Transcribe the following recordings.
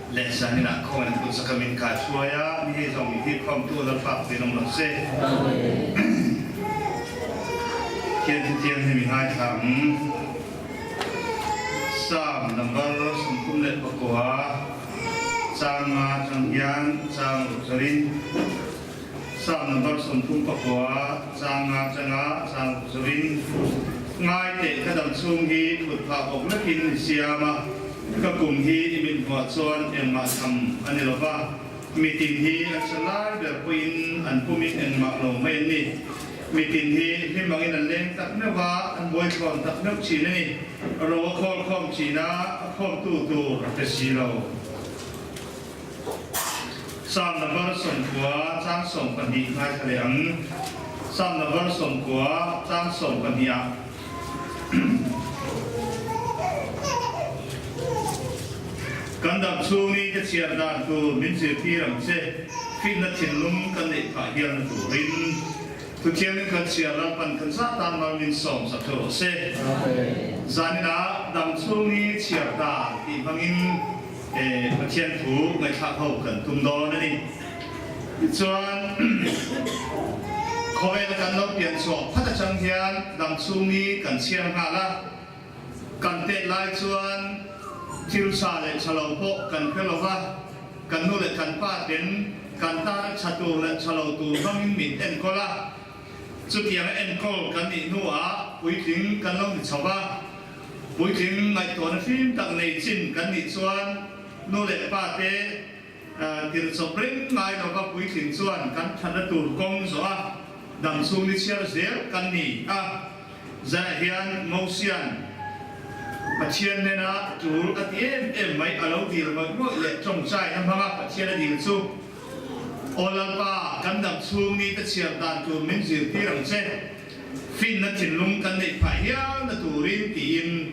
Leh zaninah khawngaih na duhsak a min kai hruai a, mi hei zawng min hip khawmtu Lalpa pawhin awm lo se. Thian thutiang hi mi ngaithla ang. Psalm number 39 chang nga atang hian chang ruk zawrin Psalm number 39 chang nga atanga chang ruk zawrin Ngai teh ka dam chhung hi phut phah bawk lekin i siam a, ka kum hi i mit hmuah chuan engmah tham a ni lova, mitin hi an sa lai ber pawhin an pumin engmah lo mai an ni. Mitin hi hlim angin an leng tak meuh a, an buai thlawn tak meuh thin a ni. Ro a khawl khawm thin a, a khawmtu tur a pe si lo. Psalm number 90 chang 12 ngaithla leh ang. Psalm number 90 chang 12 ah. Kan dam chhung ni te chhiar dan tur min zirtir ang che, finna thinlung kan neih phah hialna turin. Thuthiangin kan chhiar Lalpan kan zah tan mal min sawm sak rawh se. Zaninah dam chhung ni chhiar dan tih hmangin Pathian thu ngaihthlak ho kan tum dawn a ni. Tichuan, khawvela kan lo pian chhuah phat atang hian dam chhung ni kan chhiar nghal a. Kan tet lai chuan thil tha leh tha lo pawh kan hre lo va, kan nu leh kan pa ten kan tana tha tur leh tha lo tur hmangin min enkawl a. Chutianga enkawl kan nih hnuah puitling kan lo ni chho va, puitling ngaihtuahna hrim tak nei chin kan nih chuan nu leh pa te tirchawp reng ngai lova puitling chuan kan thatna tur kawng zawh a, damchhung ni chhiar zel kan ni a. Zanah hian Mosia'n Pathian nena tul a ti em em mai, a lo dil ngawih ngawih leh tawngtaina hmanga Pathian a dil chu, Aw Lalpa, kan dam chhung ni te chhiar dan tur min zirtir ang che, finna thinlung kan neih phah hialna turin tiin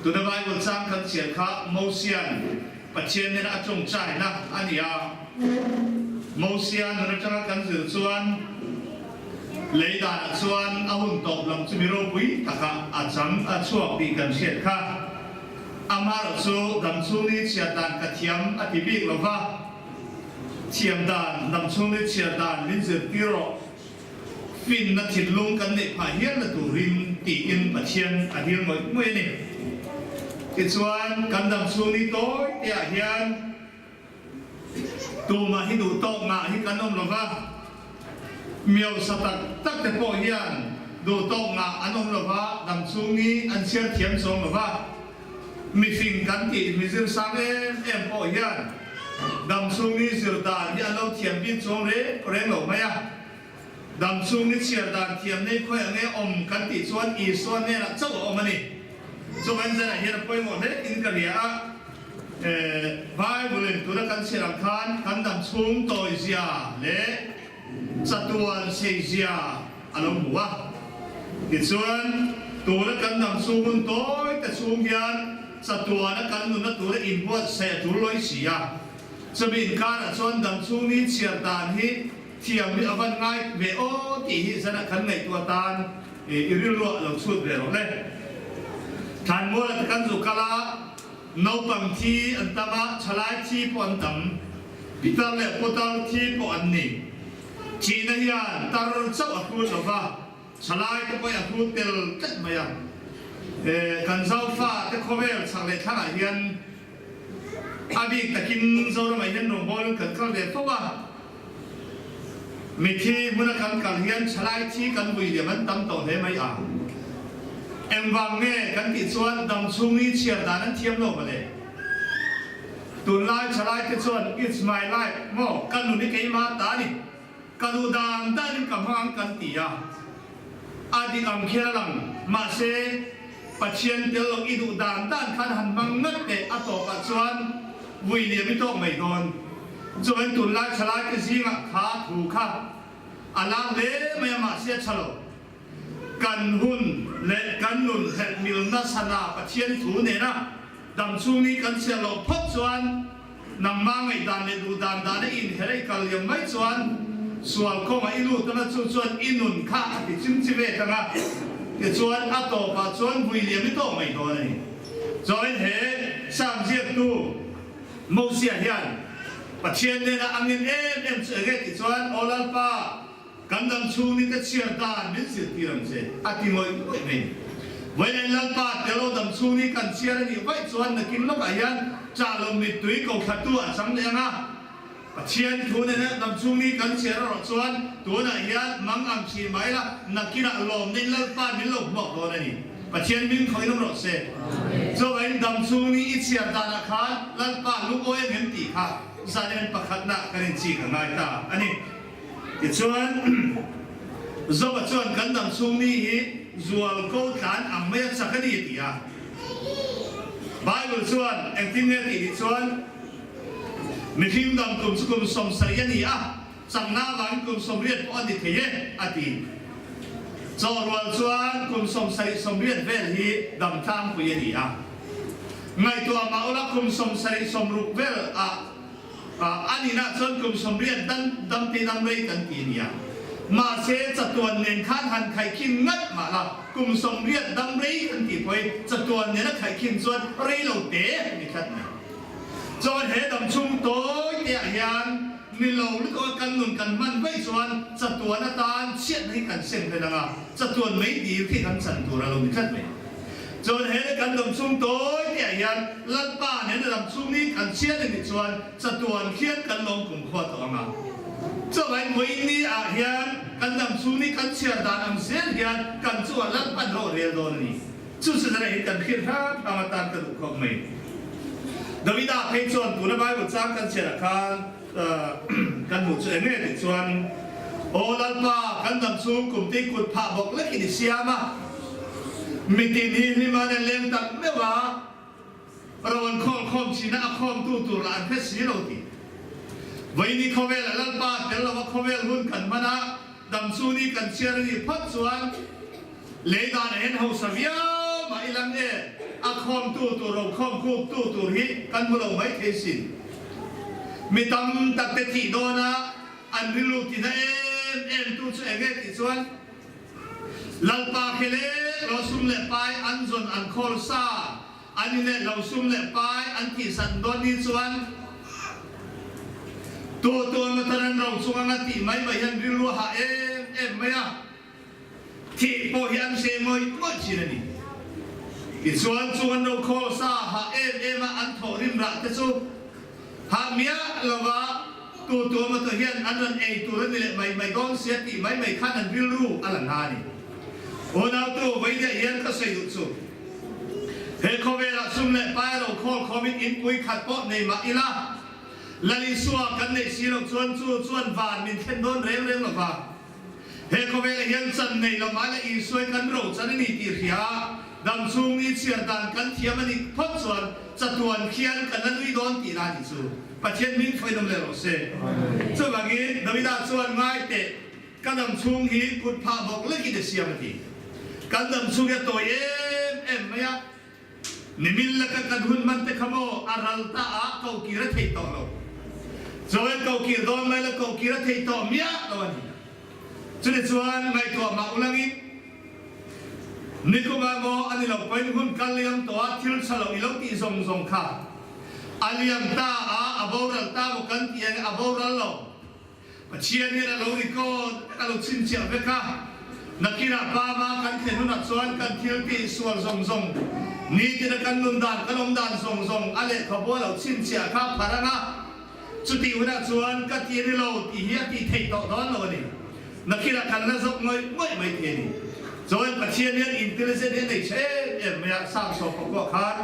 tuna Bible chang kan chhiar kha Mosia'n Pathian nena a tawngtaina a ni a. Mosia nun atanga kan zir chuan lei danah chuan a hun tawp lam chu mi ropui takah a chang a chhuak tih kan hriat kha. Amaherawh chu damchhungni chhiar dan ka thiam a ti bik lo va, thiam dan damchhungni chhiar dan min zirtir rawh, finna thinlung kan neih phah hialna turin tiin Pathian a dil ngawih ngawih a ni. Tichuan kan damchhungni tawi teah hian, Tumah hi duh tawk ngah hi kan awm lo va, miausa tak tak te pawh hian duh tawk ngah an awm lo va, dam chhung hi an chhiar thiam chuang lo va. Mifing kan tih mi zir sang em em pawh hian dam chhung ni zir dan hi an lo thiam bik chuang reng reng lo mai a. Dam chhung ni chhiar dan thiam nei khawi ang nge awm kan tih chuan Isua hnenah chauh a awm a ni. Chuan zanah hian a pawimawh hle in ka ria a. Bible in tuna kan chhiar ang khan kan dam chhung tawi zia leh chatuan sei zia a lo hmu a. Tichuan, tuna kan dam chhung hun tawi te chhung hian chatuana kan nunna tura inbuatsaih a tul lawi si a. Chumi inkarah chuan dam chhung ni chhiar dan hi thiam hi a van ngai ve aw tih hi zanah kan ngaihtuah tan i rilruah lo chhut ve rawh le. Thlanmuala te kan zu kal a. Naupang thi an tam a, thalai thi pawh an tam. Pitar leh putar thi pawh an ni. Thihna hian tar chauh a hrut lo va, thalai te pawhin a hrut tel tlat mai a. Kan Zofa te khawvel chhak leh thlangah hian a bik takin Zoramah hian rawngbawlin kan kal ve fo a. Mithi hmuna kan kal hian thalai thi kan vui liam an tam tawh hle mai a. Engvang nge kan tih chuan dam chhung hi chhiar dan an thiam lo mawle. Tunlai thalai te chuan it's my life maw ka nun hi keimah ta a ni, ka duh dan danin ka hmang ang kan ti a. A dik ang khian a lang, mahse Pathian tel lo i duh dan dan khan han hmang ngat teh a tawpah chuan vui liam i tawk mai dawn. Chuan tunlai thalai te zingah kha thu kha a lar hle mai a mahse a tha lo. Kan hun leh kan nun herh milna chhana Pathian thu nena dam chhungni kan chhiar loh phawt chuan nangmah ngaihdan leh duhdan dana i inherh a i kal liam mai chuan sual kawngah i lut anga chu chuan i nun kha a ti chimchi ve tang a, tichuan a tawpah chuan vui liam i tawk mai dawn a ni. Chuan he Psalm ziaktu. Mosia hian Pathian nena a ngin em em chu enge tih chuan, Aw Lalpa, kan dam chhung ni te chhiar dan min zirtir ang che, a ti ngawih ngawih mai. Vawiin Lalpa tel dam chhung ni kan chhiar a nih vaih chuan nakin lawkah hian chah lo mittui ko thlatu a chang leh ang a. Pathian thu nena dam chhung ni kan chhiar erawh chuan tunah hian mang ang thin mai la, nakinah lawm nen Lalpa min lo hmuak dawn a ni. Pathian min khawih nawm rawh se. Chuvangin dam chhung ni i chhiar danah khan Lalpa lungawi a ngem tih kha zanin pakhatna kan inchik a ngai ta a ni. Tichuan, Joba chuan kan dam chhung ni hi zual ko tlan ang mai a chak a ni a ti a. Bible chuan engtin nge tih tih chuan, Mihring dam kum chu kum 70 a ni a, chakna avangin kum 80 pawh a ni thei e, a ti. Chaw rual chuan kum 70 80 vel hi dam tlangpui a ni a. Ngaihtuah mah ula kum 70 60 vel ah a ninah chuan kum 80 dan dam te dam rei kan ti a ni a. Mahse chatuan nen khan han khaihkhin ngat mah la, kum 80 dam rei kan tih pawhin chatuan nena khaihkhin chuan rei lo te a ni tlat mai. Chuan he dam chhung tawi te ah hian ni lo lutuk a kan nun kan hman vaih chuan chatuan atan chhiatna hi kan sem hlen ang a, chatuan mai dil khi kan chan tur a lo ni tlat mai. Chuan he kan dam chhung tawi te ah hian Lalpa nen a dam chhung ni kan chhiat a nih chuan chatuan khian kan lawm kumkhua tawh ang a. Chuvangin vawiin ah hian kan dam chhung ni kan chhiar dan ang zel hian kan chungah Lalpan rawh rel dawn a ni. Chu Sezara hi kan hrilh hram hram atan ka duh khawp mai. Davida phei chuan tuna Bible chang kan chhiarah khan kan hmuh chu eng nge tih chuan, Aw Lalpa, kan dam chhung kum te kut phah bawk lekin i siam a, mitin hi hlim an en leng tak meuh a, rawn khawl khawm china a khawmtu tur lah an hre si lo tih. Vawiini khawvelah Lalpa tel lova khawvel hun kan hman a, dam chhung ni kan chhiar a nih phawt chuan, Lei dan a en hausa viau mah i lang e, a khawmtu tur ro khawm khuptu tur hi kan hmu lo mai thei sin. Mi tam tak te thih dawn a an rilru tina em em tu chu eng e tih chuan Lalpa khe leh ro sum leh pai an zawn an khawl sa an in leh lo sum leh pai an tihsan dawn ni chuan tu tu emaw tan an ro chung anga tih mai mai hian rilru a hah em em mai a. Thih pawh hi an hre ngawih ngawih thin a ni. Tichuan chu an ro khawl sa hah em em a an thawh rim rah te chu hah miah lova tu tu emaw te hian an rawn ei tur a ni leh mai mai dawn sia tih mai mai khan an rilru a la hna a ni. Unautu Vaidya hian ka sawi duh chu he khawvelah sum leh pai ro khawl khawmin inpui khat pawh nei mah ila Lal Isua kan neih si loh chuan chu chuan van min thlen dawn reng reng lova. He khawvelah hian chan nei lo mah la Isuai kan ro chan a ni tih hria a, dam chhung ni chhiar dan kan thiam a nih phawt chuan chatuan khian kan la nui dawn tih la ni chu Pathian hming fawihnawm leh rawh se. Chuvangin Davida chuan ngai teh ka dam chhung hi kut phah bawk lekin a siam a ti. Kan dam chhung hi a tawi em em mai a, Nimin laka kan hun hman te kha maw a ral ta a kokir a theih tawh lo. Chuan kokir dawn mai la kokir a theih tawh miah lo a ni. Chuni chuan ngaihtuah mah ulangin nikumah maw a ni lo pawhin hun kal liam tawh a thil tha lo i lo tih zawng zawng kha a liam ta a a boral ta maw kan tih ang a boral lo. Pathian hian a lo record vek, a lo chhinchhiah vek a, nakinah pa ma kan thlen hunah chuan kan thil tih sual zawng zawng, nitina kan nun dan, kan awm dan zawng zawng a lehkhabu a lo chhinchhiah kha phar ang a, chutih hunah chuan ka ti ri lo tih hi a tih theih tawh dawn lo a ni. Nakinah kan la zawk ngawih ngawih mai thei a ni. Chuan Pathian hian intelligent hi a nei tha em em mai a, Samsawm pakua khan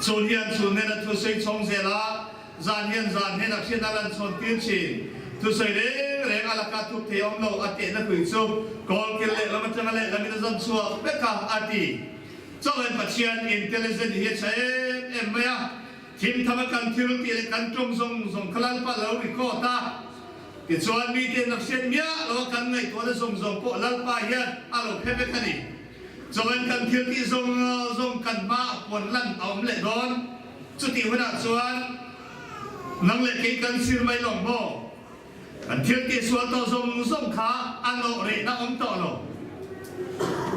chun hian chun nen a thusawi chhawng zel a, Zan hian zan hian a hriat a lan chhawn tir thin. Thusawi reng reng a laka thup thei awm lo a tehna pui chu kawlkil lehlam atanga lehlamin a zawn chhuak vek a, a ti. Chauhin Pathian intelligent hi a tha em em mai a, thim tham a kan thil tih leh kan tawng zawng zawng kha Lalpa lo record a. Tichuan mite an hriat miah lo a kan ngaihtuahna zawng zawng pawh Lalpa hian a lo hre vek a ni. Chauhin kan thil tih zawng zawng kan hma a puan lan a awm leh dawn. Chutih hunah chuan nang leh kei kan sir mai lawng maw? Kan thil tihsual tawh zawng zawng kha a nawh rehna awm tawh lo.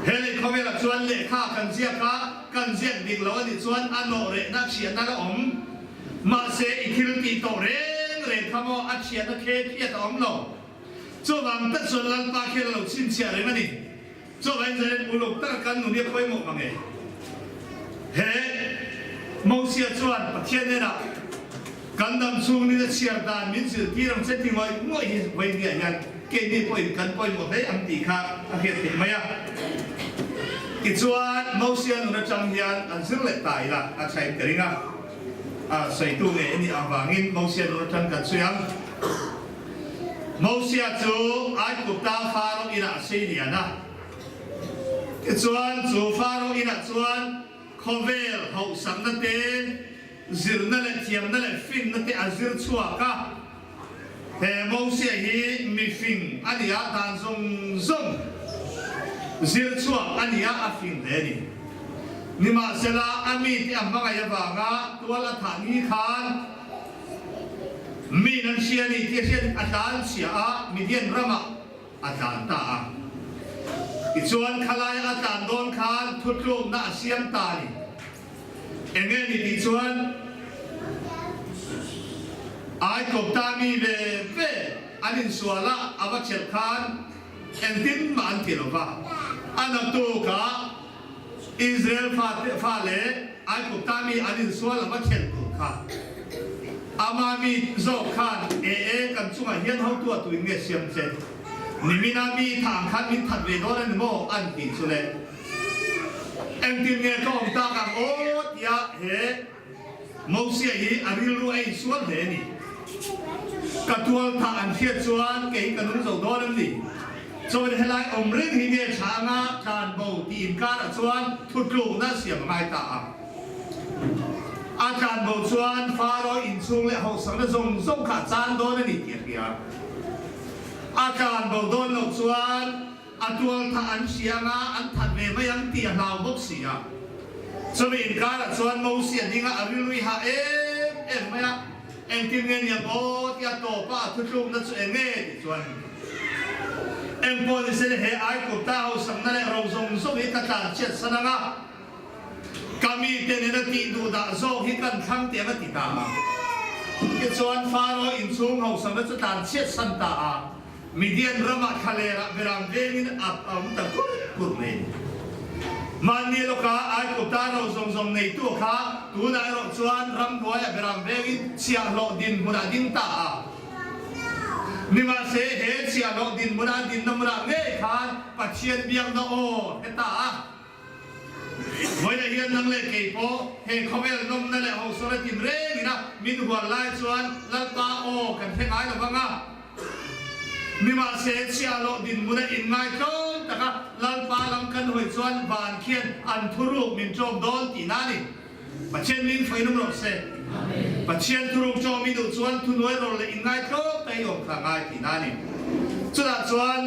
He lei khawvelah chuan lehkha kan ziak a, kan ziak dik lo a nih chuan a nawh rehna chhiatna la awm. Mahse i thil tih tawh reng reng kha maw a thiat a khe phiat a awm lo. Chuvang tak chuan Lalpa khian a lo chhinchhiah reng a ni. Chuvangin zanin uluk taka kan nun hi a pawimawh mang e. He Mosia chuan Pathian hnenah kan dam chhung nina chhiar dan min zirtir ang che ti ngawih ngawih hi vawinia hian keini pawhin kan pawimawh hle ang tih kha a hriat theih mai a. Tichuan Mosia nun atang hian an zir leh ta ila a thain ka ring a. A sawitu ngei a nih avangin Mosia nun atang kan sawi ang. Mosia chu Aigupta Faro inah a sei lian a. Tichuan, chu Faro inah chuan khawvel hauhsakna te, zirna leh thiamna leh finna te a zir chhuak a. He Mosia hi mifing a ni a, dan zawng zawng zir chhuak a ni a, a fing hle a ni. Nimahsela, a mite a hmangaih avanga tual a thah ni khan, Mi nan hria ni tih a hriat a tlan chhia a, Midian ramah a tlan ta a. Tichuan khalaia a tlan dawn khan thutlukna a siam ta a ni. Enge ni tih chuan Aikawpta mi ve ve an insual a, a va chelh khan engtin mah an ti lo va. A naktukah Israel fa leh Aikawpta mi an insual a va chelh tur kha. Ama mi zawk khan e e kan chungah hian hotu a tuin nge siam che? Nimina mi tha ang khan min that ve dawn a ni maw? an tih chu le. Engtin nge ka awm tak ang aw tia he Mosia hi a rilru a insual hle a ni. Ka tual tha an hriat chuan kei ka nung zo dawn em ni? Chuan helai awm reng hi nge tha anga tlanbo tih inkarah chuan thutlukna siam a ngai ta a. A tlanbo chuan Faro inchhung leh hausakna zawng zawng kha a chan dawn a ni tih a hria. A tlanbo dawn loh chuan a tualtha an hria anga an that ve mai ang tih a hlau bawk si a. Chumi inkarah chuan Mosia dinga a rilrui hah em em mai a, Engtin nge niang aw tia tawpa a thutlukna chu eng nge tih chuan engpawh ni se he Aikupta hausakna leh ro zawng zawng hi ka tlanchhiat san anga, Ka mite nena tih duh dah zawk hi kan thlang tiang a ti ta a. Tichuan Faro inchhung hausakna chu tlan chhiat san ta a, Midian ramah thlalerah beram vengin a awm ta kur kur mai. Mahni lawka Aigupta ro zawng zawng neitu kha tunah erawh chuan ramhnuaiah beram vengin chhiahhlawh dinhmunah a ding ta a. Nimahse he chhiahhlawh dinhmuna a dinna hmunah ngei khan Pathian biakna aw heta a. Vawilah hian nang leh kei pawh he khawvel nawmna leh hosawla tin rengin a min hual lai chuan Lalpa aw kan hre ngai lo vang a. Nimahse chhiahloh dinhmuna inngaitlawm taka Lalpa lam kan hawi chuan van khian an thuruk min tlawm dawn tihna a ni. Pathian min fainawm rawh se. Pathian thuruk tlawm i duh chuan thunuai rawh leh inngaitlawm ta i awm kha ngai tihna a ni. Chutah chuan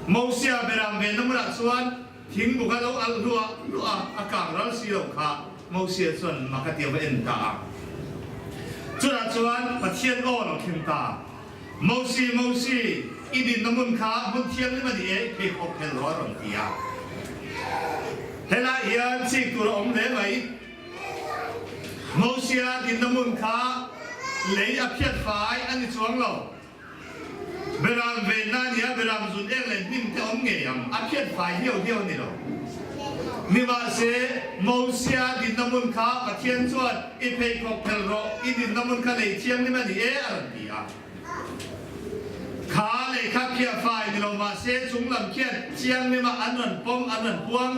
Mosia beram venna hmunah chuan Thing buk a lo alh hluah hluah a, a kang ral si lo kha Mosia chuan mak a ti a va en ta a. Chutah chuan Pathian aw a lo thleng ta. Mosi, Mosi, i dinna hmun kha hmun thianghlim a ni e, i pheikhawk phel rawh a rawn ti a. Helai hian chik tur a awm hle mai. Mosia dinna hmun kha lei a phiat fai a ni chuang lo. Beram venna a nia, beram zun eng leh hnim te awm ngei ang, a phiat fai hiau hiau a ni lo. Nimahse, Mosia dinna hmun kha Pathian chuan i pheikhawk phel rawh, i dinna hmun kha lei thianghlim a ni e a rawn ti a. Kha lei kha phiah fai ni lo mahse chung lam khian thianghlimah an rawn pawm, an rawn puang.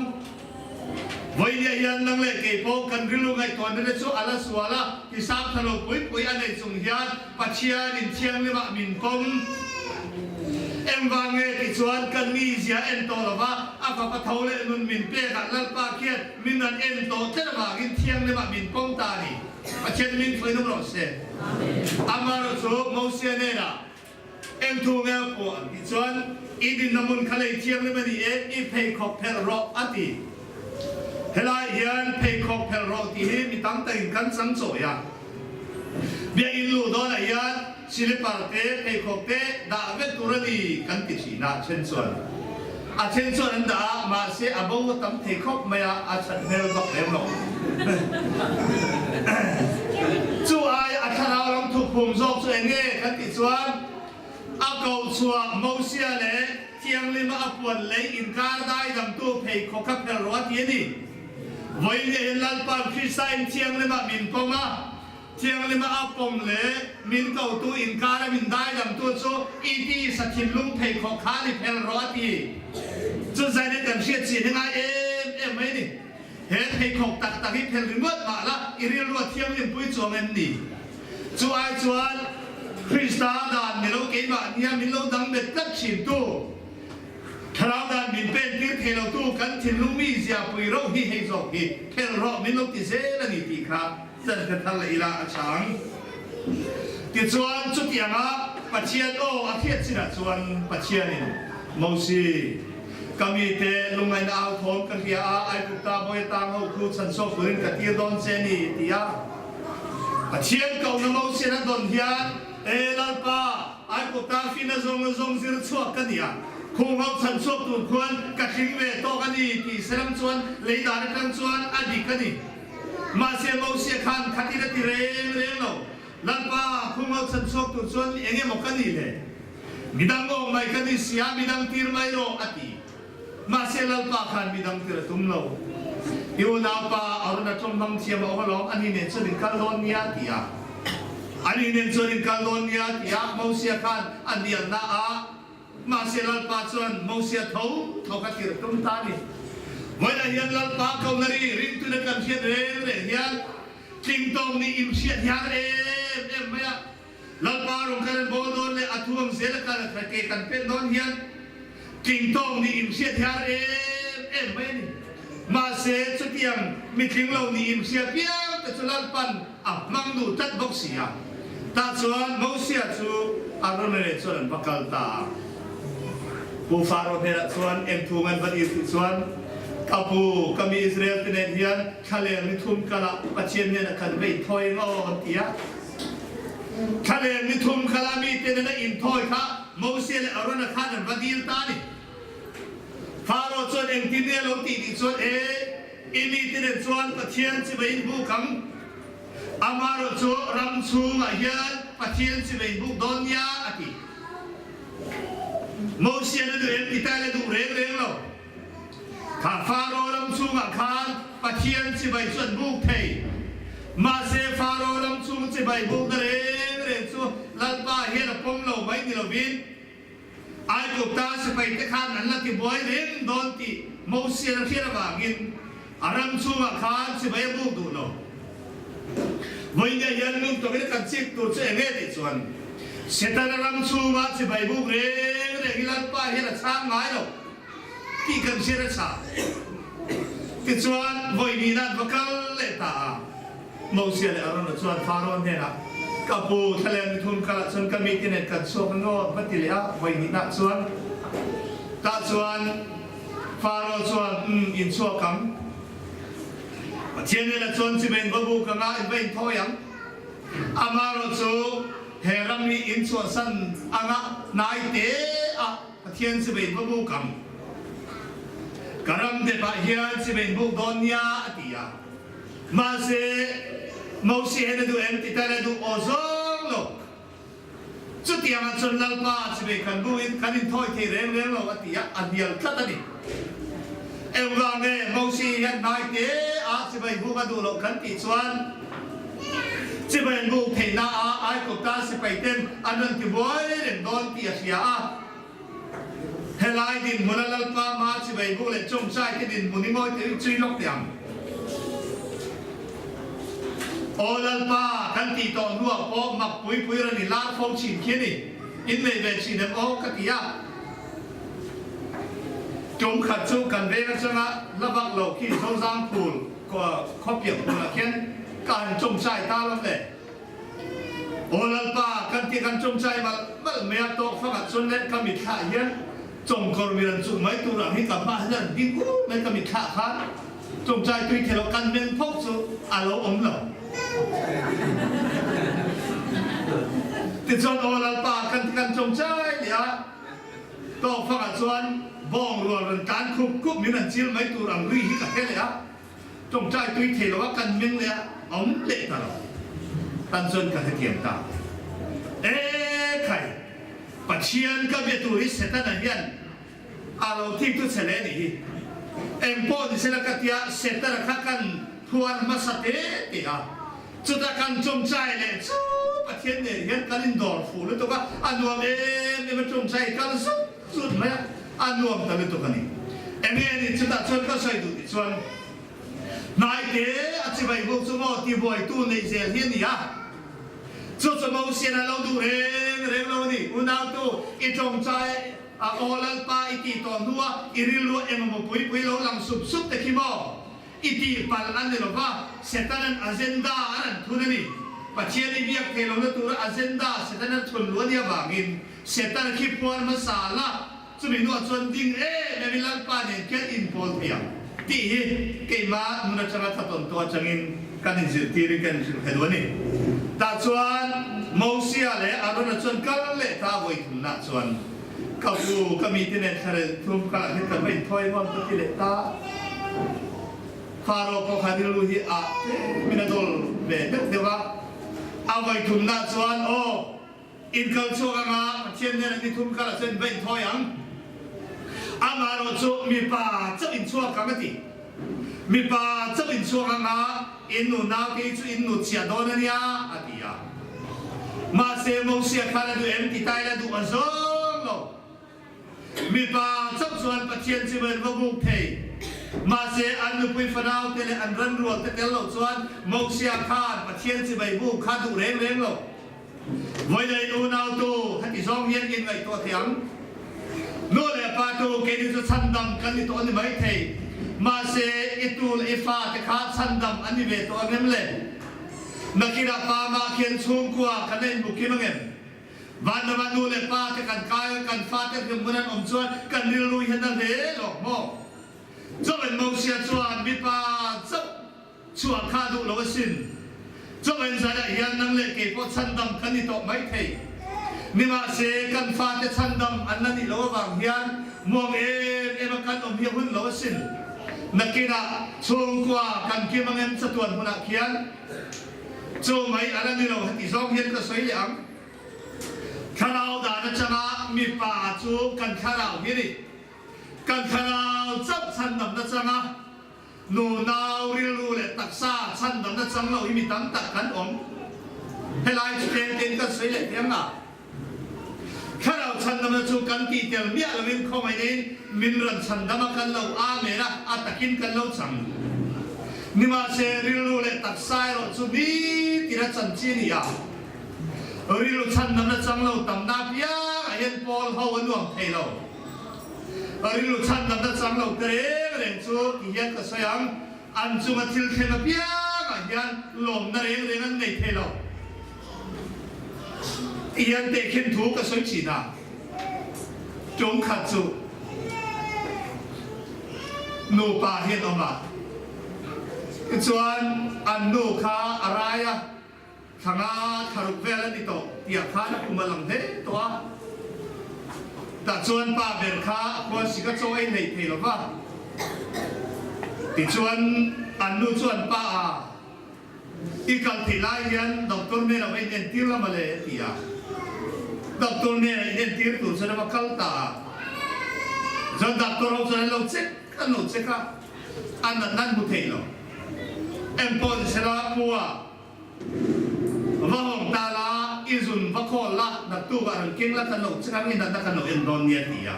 Vawinia hian nang leh kei pawh kan rilru ngaihtuahna te chu a la sual a, hisap tha lo pui pui a nei chung hian Pathianin thianghlimah min pawm. Engvang nge ti chuan kan mizia en tawh lova a fapa tho leh nun min pekah Lalpa khian min rawn en tawh tlat avangin thianghlimah min pawm ta a ni. Pathian min fuihnawm rawh se. Amaherawhchu chu Mosia hnenah Eng thu nge a pawh an tih chuan, I dinna hmun kha lei thianghlim a ni e, i pheikhawk phelh rawh, a ti. Helai hian pheikhawk phelh rawh tih hi mi tam takin kan chang chawi a. Biakinn luh dawnah hian silipar te, pheikhawk te dah vek tur a ni kan ti thin a, then chuan a then chuan an dah a, mahse a bo a tam thei khawp mai a, a that hmel vak lem lo. Chu tih chuan a koh chhuah Mosia leh Thianghlima a puan lei inkar daidamtu pheikhawk kha phelh rawh a ti a ni. Vawiin hian Lalpa'n Kristain Thianghlima min pawm a, Thianghlima a pawm leh min kotu inkara min daidamtu chu i tisa thinlung pheikhawk kha ni phelh rawh a ti. Chu zaina kan hriat chin hi ngai em em mai a ni. He pheikhawk tak tak hi phelh ringawt mah la i rilru a thianghlim pui chuang em ni? Chu ai chuan Krista dan ni lo keimah nia min lo dang bet tlat thintu, Thlarau dan min pen tir thei lo tu kan thinlung mi zia pui rauh hi hei zawk hi phelh rawh min lo ti zel a ni tih kha chan hre thar leh ila a chang. Tichuan chutianga Pathian aw a hriat chinah chuan Pathianin Mosi, Ka mite lungngaihna au thawm ka hria a, Aigupta bawi atang ho khu chhanchhuak turin ka tir dawn che a ni, ti a. Pathian kohna Mosian a dawn hian, E Lalpa, Aigupta fina zawng zawng zir chhuak ka ni a, khung ho chhanchhuak tur khuan ka tling ve tawk a ni, tih selam chuan lei dan atang chuan a dik a ni. Mahse Mosia khan khatin a ti reng reng lo, Lalpa, khung ho chhanchhuak tur chuan eng emaw ka nih le? Midang awm mai ka ni sia, midang tir mai rawh, a ti. Mahse Lalpa khan midang tir a tum lo. I unaupa Arun a tawng hmang thiam a awm alawm, ani nen chuan in kal dawn nia, a ti a. Ani nen chuan in kal dawn nia, a ti a. Mosia khan a hnialna a. Mahse Lalpa chuan Mosia tho tho kha tir a tum ta a ni. Vawiinah hian Lalpa kohna ri ringtuna kan hriat reng reng hian tlingtawng nih inhriat hian em em mai a. Lalpa rawng kan an bawl dawn leh a thuam zel a kal a thar ke kan pen dawn hian tlingtawng nih inhriat hiar em em mai a ni. Mahse chutiang mitling lo nih inhria piang te chu Lalpan a hmang duh tlat bawk si a. Tah chuan Mosia chu Arona leh chuan an va kal ta a. Pu Faro hnenah chuan eng thu ngan va dir tih chuan, Ka pu, ka mi Israel te nen hian thlaleng ni thum kalah Pathian hnenah kan va inthawi ang aw, an ti a. Thlaleng ni thum khala mite nena inthawi kha Mosia leh Arona khan an va dil ta a ni. Faro chuan engtin nge a lo tih tih chuan, E, i mite nen chuan Pathian chibai in buk ang. Amaherawh chu ram chhungah hian Pathian chibai in buk dawn nia, a ti. Mosia na duh em ti ta la duh reng reng lo. Kha Faro ram chhungah khan Pathian chibai chu an buk thei. Mahse Faro ram chhung chibai bukna reng reng chu Lalpa hian a pawm lo mai ni lovin Aigupta sipaite khan an la tibuai reng dawn tih Mosian a hriat avangin a ram chhungah khan chibai a buk duh lo. Vawiin hian ngun tawkin kan chik tur chu eng nge tih chuan Setana ram chhungah chibai buk reng reng hi Lalpa hian a chhang ngai lo. Tih kan hriat a chah. Tichuan, vawi nihna an va kal leh ta a. Mosia leh Arona chuan Faraoh hnenah, Ka pu, thlalem ni thum kalah chuan ka mite nen kan chhuak ang aw, va ti leh a. Vawi nihna chuan, tah chuan Faraoh chuan, Umm, in chhuak ang. Pathian hnenah chuan chibai in va buk ang a, in va inthawi ang. Amaherawh chu he ram hi in chhuahsan anga hnai te a. Pathian chibai va buk ang. Ka ram depah hian chibai buk dawn nia a ti a. Mahse, Mosi hian a duh em ti tal a duh aw zawng lo. Chutiangah chuan Lalpa chibai kan bukin kan inthawi thei reng reng lo a ti a, a hnial tlat a ni. Engvang nge Mosi hian hnai te ah chibai buk a duh loh kan tih chuan chibai an buk theihna ah Aigupta sipai ten an rawn ti buai reng dawn tih a hria a. Helai dinhmuna Lalpa hma chibai buk leh chawngchai te dinhmun i ngawi teh chui lawk teh ang. Aw Lalpa, kan tih tawh hnuah pawh mak pui pui rawn i lar fo thin khi a ni. Innei ve thin em aw ka ti a. Tum khat chu kan veng atanga la vak lo khi Zozang phul khawpiak hmunah khian ka han chawngchai ta lo le. Aw Lalpa, kan ti kan chawngchai malh malh mai a, tawk fangah chuan le ka mitthlah hian chawngkawr mi ran chuh mai tur ang hi ka hmah hian an ding ut mai ka mitthlah khan chawngchai tui thei lo kan men phawk chu a lo awm lo. Tichuan aw Lalpa, kan ti kan chawngchai leh a. Tawk fangah chuan bawng rual rawn tlan khup khup min an chil mai tur ang ri hi ka hre leh a, tawngtai tui thei lo a kan meng leh a, awm leh ta lo. Tan chuan ka hrethiam ta. E khai! Pathian ka bia tur hi Setana hian a lo thik chu che leh nih hi. Eng pawh ni sela ka tia Setana kha kan phuar hmasa te te a. Chutah kan chawmchai leh chu Pathian nen hian kan indawr fuh lutuk a, a nuam em em a chawmchai kal zut zut mai a, a nuam ta lutuk a ni. Enge ni chutah chuan ka sawi duh tih chuan hnaite a chibai bawk chu maw tibuaitu neih zel hi a ni a. Chu chu Mosian a lo duh reng reng lo a ni. Unautu i tawngchai a aw Lalpa i tih tawh hnua i rilru engemaw pui pui lo lang sup sup te khi maw? I tih palh a ni lo va, Setanan agenda a rawn thun a ni. Pathian i biak thei lohna tura agenda Setanan thun luh a nih avangin Setana khi phuar hmasa la, chumi hnuah chuan ding em em i Lalpa nen khian inpawl thei ang tih hi keimah nun atanga tha tawn tawh atangin kan inzirtirin kan inhrilh thei duh a ni. Tah chuan Mosia leh Arona chuan kal leh ta vawi thumnah chuan Ka u, ka mite nen thlarel thum kalah hian kan va inthawi ngawm ka ti leh ta. Faro pawh kha rilru hi ah tlemin a dawl ve deuh deuh a. A vawi thumnah chuan, Aw, in kal chhuak anga Pathian hnenah ni thum kalah chuan in va inthawi ang. Amaherawh chu mipa chauh in chhuak ang a ti. Mipa chauh in chhuak anga in nu naute hi chu in nu chhiah dawn a nia, a ti a. Mahse, Mosia khan a duh em ti ta ila duh a zawng lo. Mipa chauh chuan Pathian chu an va buk thei. Mahse, an nupui fanaute leh an ranrual te tel lo chuan Mosia khan Pathian chibai buk kha duh reng reng lo. Vawilain unautu heti zawng hian in ngaihtuah thei ang. Nu leh pa tu keini chu chhandam kan ni tawh a ni mai thei. Mahse, i tu leh i fa te kha chhandam an ni ve tawh ang em le? Nakinah pa mah khian chhungkua kan la inhmu kim ang em? Vanramah nu leh pa te kan kai a, kan fate hlimhmun an awm chuan kan rilru hian a hle lawk maw? Chawmen Mosia chuan mipa chauh chhuah kha duh lo asin. Chawmen zanah hian nang leh kei pawh chhandam kan ni tawh mai thei. Nimahse, kan fate chhandam an la nih loh avang hian muang em em a kan awm hi a hun lo asin. Nakinah chhungkua kan kim ang em chatuan hmunah khian chu mai a la ni lo heti zawng hian ka sawi leh ang. Thlarau dan atanga mipa chu kan thlarau hi a ni. Kan thlarau chauh chhandamna changa Nu nau rilru leh taksa chhandamna chang lo hi mi tam tak kan awm. Helai chu tlem tein kan sawi leh thiam la. Thlarau chhandamna chu kan tih tel miah loin khawngaihin min rawn chhandam a kan lo amen a, a takin kan lo chang. Nimahse rilru leh taksa erawh chu nitin a chan chi a ni a. Rilru chhandamna chang lo tamna apiangah hian pawl ho a nuam thei lo. Rilru chhandamna chang lo te reng reng chu ti hian ka sawi ang, an chunga thil thleng apiangah hian lawmna reng reng an nei thei lo. Ti hian tehkhin thu ka sawi thin a, tum khat chu nupa hi an awm a, tichuan an nu kha a rai a, Thla nga thla ruk vel a ni tawh tih ah khan a kum a lang hle tawh a. Tah chuan pa ber kha a khuan sik a chaw ei hlei thei lo va. Tichuan an nu chuan pa a i kal theih lai hian doctor nen a va inentir la mawle a ti a. Doctor nen a inentir tur chuan a va kal ta a. Chuan doctor ho chuan an lo check an lo check a, a natna an hmu thei lo. Engpawh ni sela pu a. Va hawng ta la, i zun va khawl la, naktuk ah rawn keng la kan lo che ang i natna kan lo en dawn nia ti a.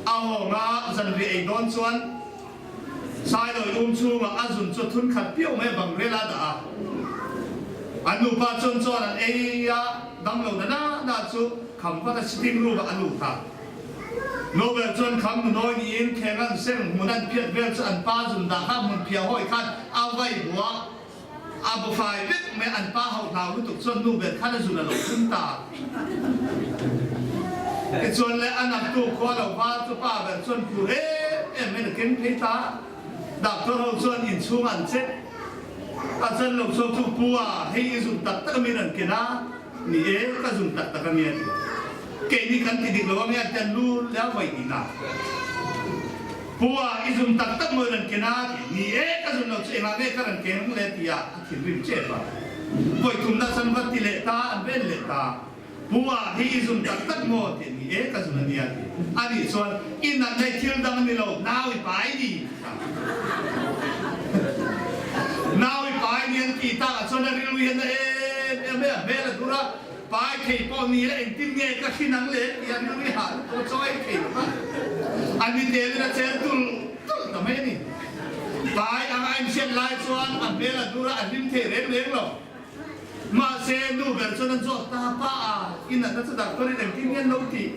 A hawng a, zanriah ei dawn chuan Sailawi um chhungah a zun chu thun khat piau mai bang rel a dah a. An nupa chuan chuan an ei a, damlo na na na chu kham vat a sitting room ah a lut a. Nobel chuan kham nunawi niin kheng an seng hmun an phiat vel chu an pa zun dah kha hmun phiah hawi khan a vai bua a bu fai vek mai an pa hauh hlau lutuk chuan nu ber khan a zun a lo thun ta. Tichuan le a naktu khua lo va chu pa ber chuan phur em em mai na keng phei ta. Doctor ho chuan inchhung an check a chuan lo chhuak chu pu a hei i zun tak tak a mi rawn ken a. Ni e, ka zum tak tak a nia ti. Keini kan ti dik lo a nia tian lu leh a vawi tihna. Pu a, i zum tak tak mawi rawn ken a ti. Ni e, ka zum lo chu engah nge ka rawn ken ang le ti a, a thinrim chep a. Vawi thumna chuan va ti leh ta, an ven leh ta. Pu a hi i zun tak tak maw? tih ni e, ka zun a nia ti. Anih chuan i natna i thil dang a ni lo, nau i pai ni ti ta. Nau i pai ni an tih takah chuan a rilru hian a em em mai a, hmel a dur a, pai thei pawh ni ila engtin nge ka hrin ang le tih a rilru hi hah lutuk a, chaw ei thei lo va, a ni telin a cher tulh tulh ta mai a ni. Pai anga a inhriat lai chuan a hmel a dur a, a hlim thei reng reng lo. Mahse, nu ber chuan a zawt ta pa a, i natna chu doctor in engtin nge an lo tih?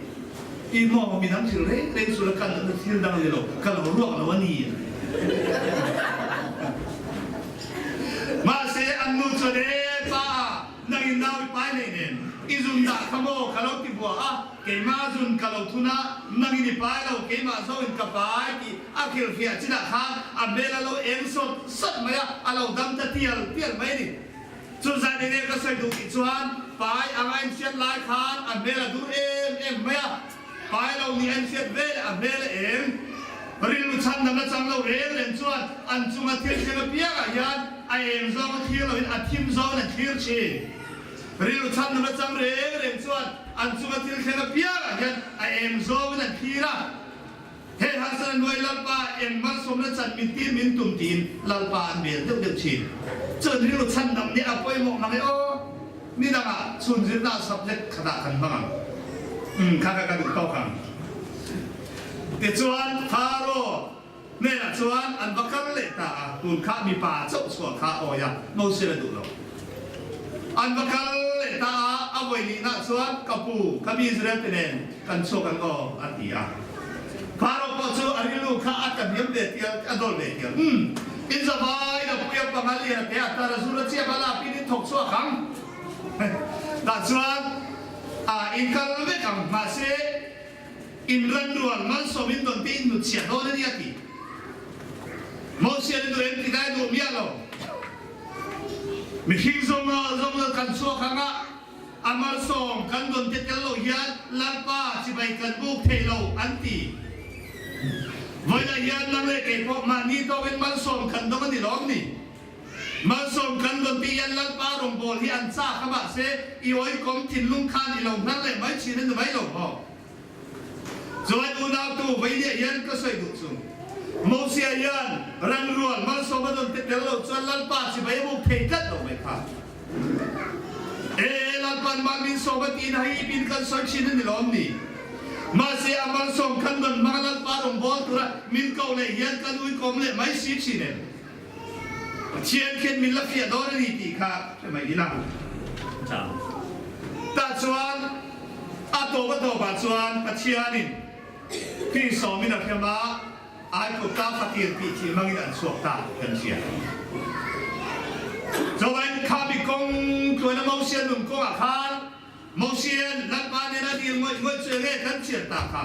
I maw mi dang thil reng reng chu la ka natna thil dang ni lo, ka lo ruak lo a ni. Mahse, an nu chuan e pa a, nang in nau i pai nei nen, i zun dah kha maw ka lo ti bua a, keimah zun ka lo thun a, nang in i pai lo, keimah zo in ka pai tih a hrilhfiah chinah khan a hmel a lo eng sawt sawt mai a, a lo dam ta tial tial mai a ni. Chu zan enge ka sawi duh tih chuan pai ang a inhriat lai khan a hmel a dur em em mai a, pai lo nih a inhriat ve leh a hmel a eng. Rilru chhan dam la chang lo reng reng chuan an chunga thil thleng apiangah hian a eng zawng a thlir loin a thim zawngin a thlir thin. Rilru chhan dam la chang reng reng chuan an chunga thil thleng apiangah hian a eng zawngin a thlir a. He harsatna hnuai Lalpa eng malsawmna chan min tir min tum tiin Lalpa an bel deuh deuh thin. Chuan rilru chhandam nih a pawimawh mang e aw. Ni dangah chhun zirna subject khatah kan hmang ang. Umm kha kha ka duh tawk ang. Tichuan Pharaoh hnenah chuan an va kal leh ta a, tun kha mipa chauh chhuah kha awi a, Moses a duh lo. An va kal leh ta a, a vawi nihna chuan, Ka pu, ka mi Israel te nen kan chhuak ang aw, a ti a. Pharaoh pawh chu a rilru kha a tla hniam ve tial, a dawl ve tial. Umm, in zavai na puia panga lian a te a tar a zur a chiah bala pin in thawk chhuak ang. Tah chuan a in kal vek ang, mahse in ran rual malsawm in dawn te in hnutchhiah dawn a ni, a ti. Mosian i duh em ti dai duh miah lo. Mihring zawng zawng kan chhuak ang a, a malsawm kan dawn te tel lo hian Lalpa chibai kan buk thei lo an ti. Vawilah hian nang leh kei pawh mahni tawkin malsawm kan dawng a ni lawm ni? Malsawm kan dawn tih hian Lalpa rawngbâwl hi an châk a mahse i awikawm thinlung khan i lo hnar leh mai thin a ni mai lo maw? Chuan unautu Vainia hian ka sawi duh chu, Mosia hian ranrual malsawm a dawn te tel lo chuan Lalpa chibai a buk thei tlat lo mai kha. E, Lalpa'n mah min sawm a tiin hei ipin kan sawi thin a ni lawm ni? Mahse a malsawm khan dawn hmanga Lalpa rawngbâwl tura min ko leh hian kan uikawm leh mai si thin em? Pathian khian min la fiah dawn a ni tih kha hre mai ila. Tah chuan a tawp a tawpah chuan Pathianin hri sawmin a hrem a, Aigupta fatir tih thih hmangin an chhuak ta kan hria. Chuvangin kha mi kawng tluaina Mosia nun kawngah khan Mosian Lalpa nena dil ngawih ngawih chu enge kan chhiar ta kha?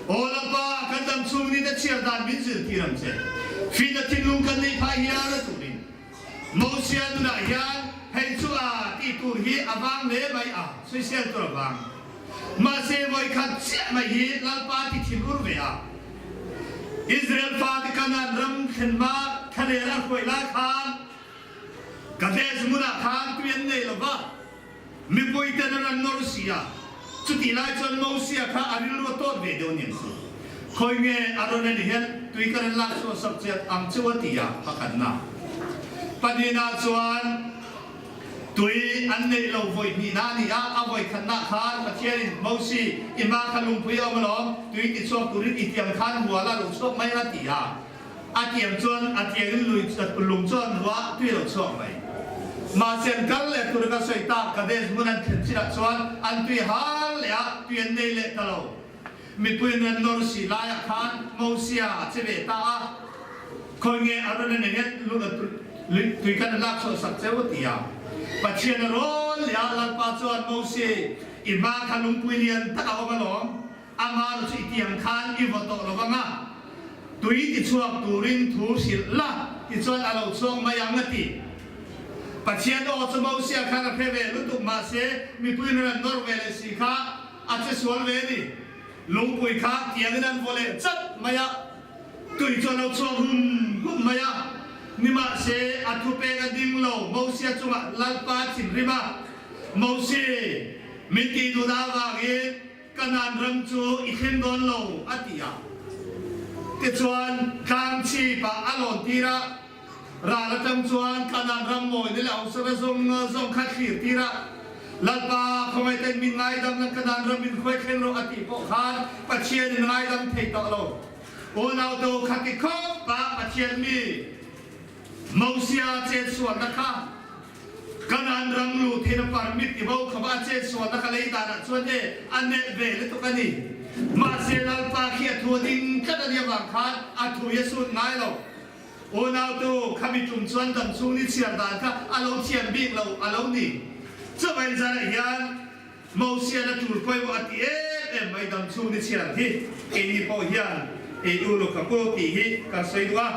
Aw Lalpa, kan dam chhung ni te chhiar dan min zirtir ang che. Fina thinlung kan neih phah hial a turin. Mosia nunah hian hei chu a tih tur hi a vang hle mai a, sawisel tur a vang. Mahse vawikhat chiah mai hi Lalpa ti thin ur ve a. Israel fate Kanaan ram thlen hma thlaler a hruai lai khan Kadesh hmunah khan tui an nei lo va. Mipui ten an rawn nawr si a, chutih lai chuan Mosia kha a rilru a tawt ve deuh aniang chu. Khawi nge a rawn en hian tui ka rawn lak chhuah sak che ang cheu a ti a, pakhatna. Pahnihna chuan tui an neih lo vawi hnihna a ni a, a vawi khatnah khan Pathianin Mosi i hma kha lungpui a awm alawm, tui ti chhuak turin i tiang khan hual a lo chhuak mai a ti a. A tiang chuan a tiangin lui lung chuan ruah tui lo chhuak mai. Mahse an kal leh tur ka sawi tak Kadesh hmun an thlen chinah chuan an tui hal leh a, tui an nei leh ta lo. Mipuiin an nawr si laiah khan Mosia a che ve ta a, Khawi nge Aaron a nenghet tui khan a lak chhuah sak cheu a ti a. Pathian a rawn leh a, Lalpa chuan Mosi, i hma kha lungpui lian tak a awm alawm. Amah chu i tiang khan i vaw tawh lo vang a, tui ti chhuak turin thu hrilh la, tichuan a lo chhuak mai ang a ti. Pathian aw chu Mosia khan a hre ve lutuk mahse mipui nun an nawr ve leh si kha a che sual ve a ni. Lungpui kha tiangin an vaw leh chat mai a, tui chu a lo chhuak hum hum mai a. Nimahse a thupek a ding lo, Mosia chungah Lalpa thinrim a, Mosi! Min tih duhna avangin Kanaan ram chu i thleng dawn lo, a ti a. Tichuan, tlang chhipah a lawn tir a, ral atang chuan Kanaan ram mawina leh hausa zawng zawng kha thlir tir a, Lalpa, khawngaihten min ngaidam la, Kanaan ram min hruai thleng rawh, a tih pawh khan Pathianin ngaidam thei tawh lo. Unautu kha ti khawp a, Pathian mi Mosia chetsualna kha Kanaan ram lut hin a permit i bo khawp a, a chetsualna kha lei danah chuan e a neh ve lutuk a ni. Mahse Lalpa khi a thu a ding tlat a nih avang khan a thu hi a sut ngai lo. Unautu, khami tum chuan damchhung ni chhiar dan kha a lo thiam bik lo a lo ni. Chuvai zarah hian Mosian a tul pawimawh a ti em em mai damchhung ni chhiar hi keini pawh hian ei u luk ang u tih hi kan sawi duh a.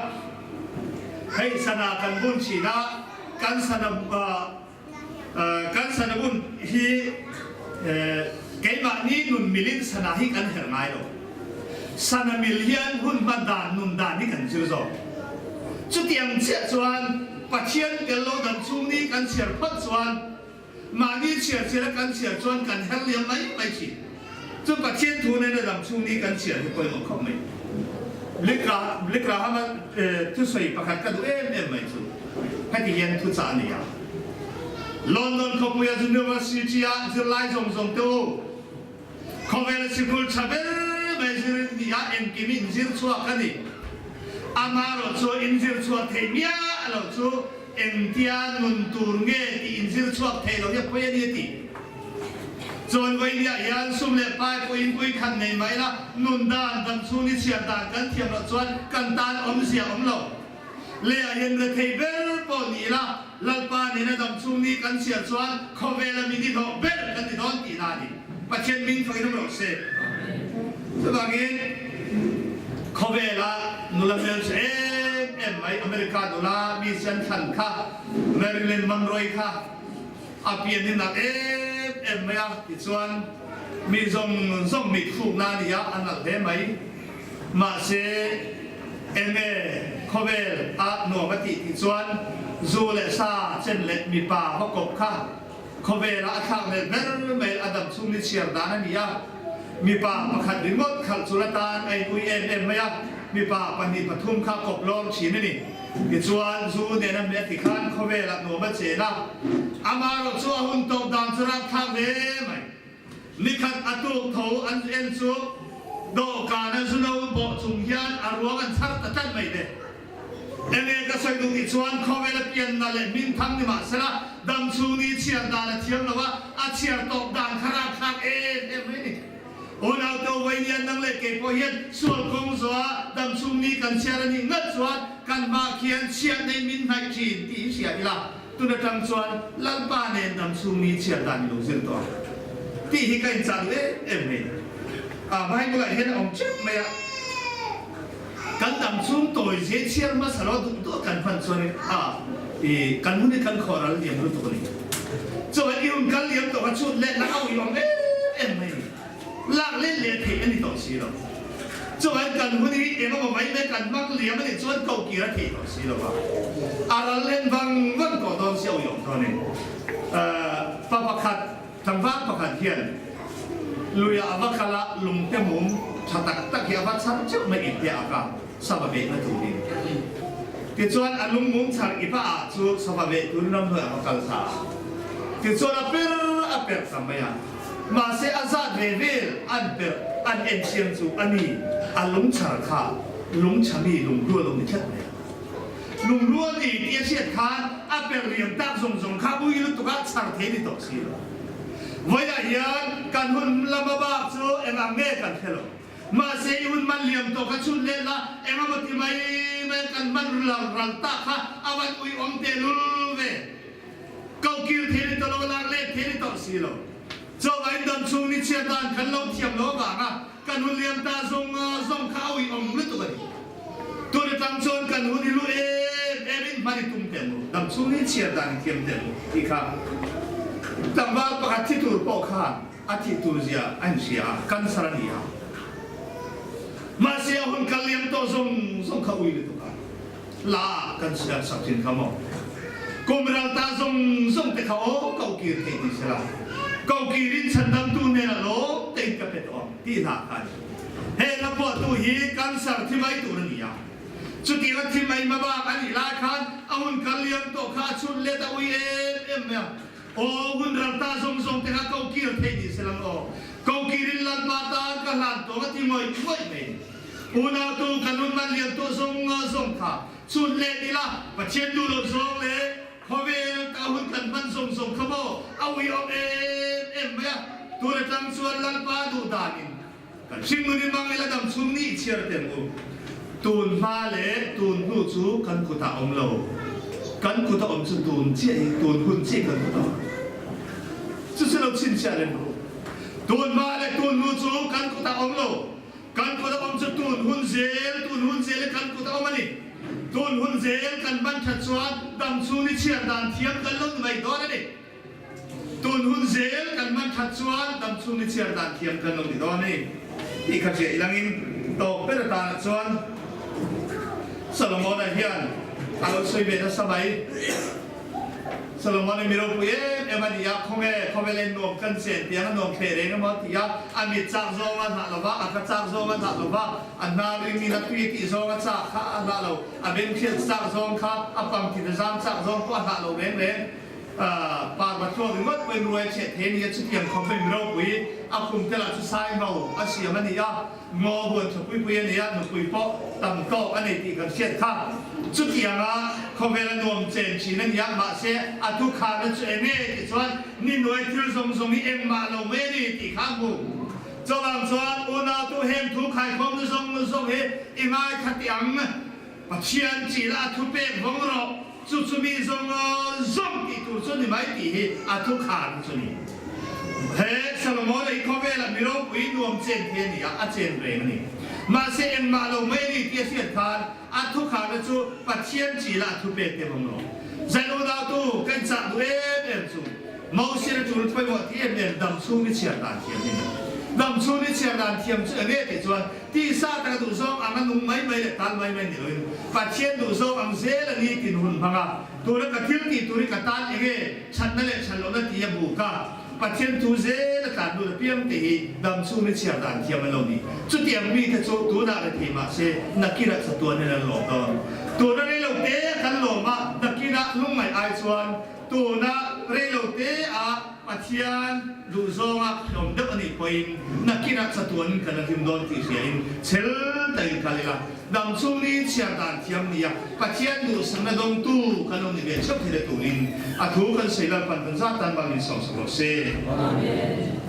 Hei sana kan bun thin a, kan sana kan sana bun hi keimahni nun milin sana hi kan herh ngai lo. Sana mil hian hun hman dan nun dan hi kan zir zawk. Chutiang chiah chuan Pathian tel lo damchhung ni kan chhiar phawt chuan Mahni chhiar chhiar a kan chhiar chuan kan her liam mai mai thin. Chu Pathian thu nena dam chhung ni kan chhiar hi pawimawh khawp mai. Blikra Blikrahama thusawi pakhat ka duh em em mai chu heti hian thuchah a ni a. London khawpuia University a zirlai zawng zawng te u, khawvela sikul tha ber mai zir in ni a, engkim in zir chhuak a ni. Amaherawh chu in zir chhuah thei miah lo chu Engtia nun tur nge tih inzir chhuak thei lo hi a pawi a ni a ti. Chuan Vawinia hian sum leh pai pawhin pui khan nei mai la, nun dan, dam chhung ni chhiar dan kan thiam loh chuan kan tan awmzia awm lo. Leiah hian rethei ber pawh ni ila, Lalpa nena dam chhung ni kan chhiar chuan khawvela mi ni hlawh ber kan ni dawn tihna a ni. Pathian min thawiin awm rawh se. Chuvangin khawvela nula hmelchhe em em mai America nula mi sen thlan kha Marilyn Monroe kha a pian in nalh em em mai a, tichuan mi zawng zawng mit hrukna a ni a, a nalh hle mai. Mahse enge khawvel a nuam a tih tih chuan zu leh sa chen leh mipa va kawp kha Khawvelah a thlak leh ber mai a dam chhung ni chhiar dan a ni a, mipa pakhat ringawt khalh chul atan a inui em em mai a, mipa pahnih pathum kha kawp lawr thin a ni. Tichuan, zu nena mi a ti khan khawvelah nuam a chen a, amaherawh chu a hun tawp dan chu rapthlak hle mai. Nikhat a tuk tho an en chu dawhkana zu no bawh chung hian a ruang an chhar ta tlat mai le. Enge ka sawi duh tih chuan khawvel a pianna leh hmingthang ni mahsela dam chhung ni chhiar dan a thiam lo a, a chhiar tawp dan kha rapthlak em em mai a ni. Unau to Vainian nang leh kei pawh hian sual kawng zawha dam chhung ni kan chhiar a nih ngat chuan kan hma khian chhiat nei min hnaih thin tih hi hria ila, tun atang chuan Lalpa nen dam chhung ni chhiar dan i lo zir tawh ang tih hi ka inchah duh em em mai. A Bible ah hian a awm teuh mai a. Kan dam chung tawi zia chhiar hmasa lo duh duh kan hman chuan in a i kan hun hi kan khawh ral liam lutuk a ni. Chuan i hun kal liam tawh kha chhut let la au i awm em em mai a ni. Lak let leh theih a ni tawh si lo. Chuan kan hun hi eng emaw mai mai kan hmang liam a nih chuan ko kir a theih tawh si lo va. A ral len vang vang tawh dawn si au i awm dawn a ni. Pa pakhat Tlangval pakhat hian luiah a va kal a, lungte mum tha tak tak hi a va chhar teuh mai ip te a ka sava vehna turin. Tichuan a lung mum chhar ip a ah chu sava veh turin ramhnuai a va kal ta a. Tichuan a per a per ta mai a. Mahse a zat ve vel an per an en chiang chu a ni, a lung chhar kha lung chhami lungrual awm ni tlat mai a. Lungrual ni tih a hriat khan a per liam tak zawng zawng kha ui lutuk a chhar thei ni tawh si lo. Vawiah hian kan hun lama bak chu eng ang nge kan hre lo. Mahse i hun man liam tawh kha chhun let la, eng emaw ti mai mai kan hman ral ral tak kha a van ui awm teh lul ve. Ko kir thei ni tawh lo, lak let thei ni tawh si lo. Chawvain dam chhung ni chhiat dan kan lo thiam lo avanga kan hun liam ta zawng zawng kha a uiawm lutuk a ni. Tun atang chuan kan hun i luh em em in hman i tum teh mu, dam chhung ni chhiat dan i thiam teh mu tih kha tlangval pakhat thi tur pawh khan a thih tur zia a inhria a, cancer a ni a. Mahse a hun kal liam tawh zawng zawng kha ui lutuk a. La kan siam sak thin kha maw? Kum ral ta zawng zawng te kha aw ko kir thei ti sela. Kokirin chhandamtu hnenah lawm tein ka pe tawh ang tih hla kha a ni. He hla phuahtu hi cancer thi mai tur a ni a. Chutianga thi mai hmabak a nih lai khan a hun kal liam tawh kha a chhun let a ui em em mai a. Aw hun ral ta zawng zawng te kha kokir theih ni se lang aw. Kokirin Lalpa tan ka hlan tawng a ti ngawih ngawih mai. Unautu kan hun man liam tawh zawng zawng kha chhun let ila Pathian duh lo zawng leh Khawvel ka hun kan hman zawng zawng kha maw a ui awm em em mai a, tun atang chuan Lalpa duh danin kan hringnun i mang ila dam chhung ni i chhiar teh ang u. Tun hma leh tun hnu chu kan kutah awm lo, kan kuta awm chu tun chiah hi, tun hun chiah kan kuta awm. Chu chu lo chhinchhiah reng rawh u. Tun hma leh tun hnu chu kan kutah awm lo. Kan kut a awm chu tun hun zel, tun hun zel hi kan kut a awm a ni. Tun hun zel kan hman that chuan dam chhung i chhiar dan thiam kan lo ni mai dawn a ni. Tun hun zel kan hman that chuan dam chhung i chhiar dan thiam kan lo ni dawn a ni tih kha hriat ilangin tawp ber atanah chuan Solomon-a hian a lo sawi ve nasa mai. Solomon-i mi ropui em em a ni a, khawnge khawvel en nuam kan chen tiang a nuam thleh reng emaw a ti a, a mit chak zawng a hlah lo va, a ka chak zawng a hlah lo va, a hnar ring in a tui tih zawng a chak kha a hlah lo, a beng hriat chak zawng kha a pangtin a zam chak zawng pawh a hlah lo reng reng. Parva thluak ringawt pawhin ruai a chhiat thei a ni a, chutiang khawp mai mi ropui a khum te lah chu sai ngho a siam a ni a, Ngaw huan tha pui pui a nia, nupui pawh tam tawk a nei tih kan hriat kha. Chutianga khawvel a nuam chen thin a nia, mahse a thu kharna chu eng nge tih chuan ni nuai thil zawng zawng hi engmah lo mai a ni tih kha a hmu. Chuvang chuan unautu heng thu khaikhawmna zawng zawng hi i ngaithla tih ang. Pathian chila a thu pek vawng rawh, chu chu mi zawng zawng tih tur chu ni mai tih hi a thu kharna chu ni. He Solomon-a hi khawvela mi ropui nuam chen thei a ni a, a chen reng a ni. Mahse engmah lo mai a ni tih a hriat khan a thu kharna chu Pathian chila a thu pek te vawng rawh. Zan unautu kan chah duh em em chu Moses a tul pawimawh ti em em dam chhung i chhiar dan thiam hi a ni. Dam chhung i chhiar dan thiam chu enge tih chuan tisa taka duhzawng ang a nung mai mai leh tal mai mai ni loin Pathian duhzawng ang zel a ni tin hun hmang a, tuna ka thil tih tur hi ka tan enge chhanna leh chhan lohna ti a buk a, Pathian thu zel a tlan lut apiang te hi dam chhung i chhiar dan thiam an lo ni. Chutiang mite chu tunah rethei mah se nakinah chatuan in an lawm dawn. Tuna reilo te kan lawm a, nakinah lungngaih ai chuan Tuna reilote ah Pathian duhzawnga hlawm deuh a nih pawhin nakinah chatuan kan la hlim dawn tih hriain chhel takin kal ila, dam chhung ni chhiar dan thiam nia Pathian duhsakna dawngtu kan lo ni ve theuh thei le turin a thu kan sawi Lalpan kan zat tan bangin sawmsak rawh se. Amen.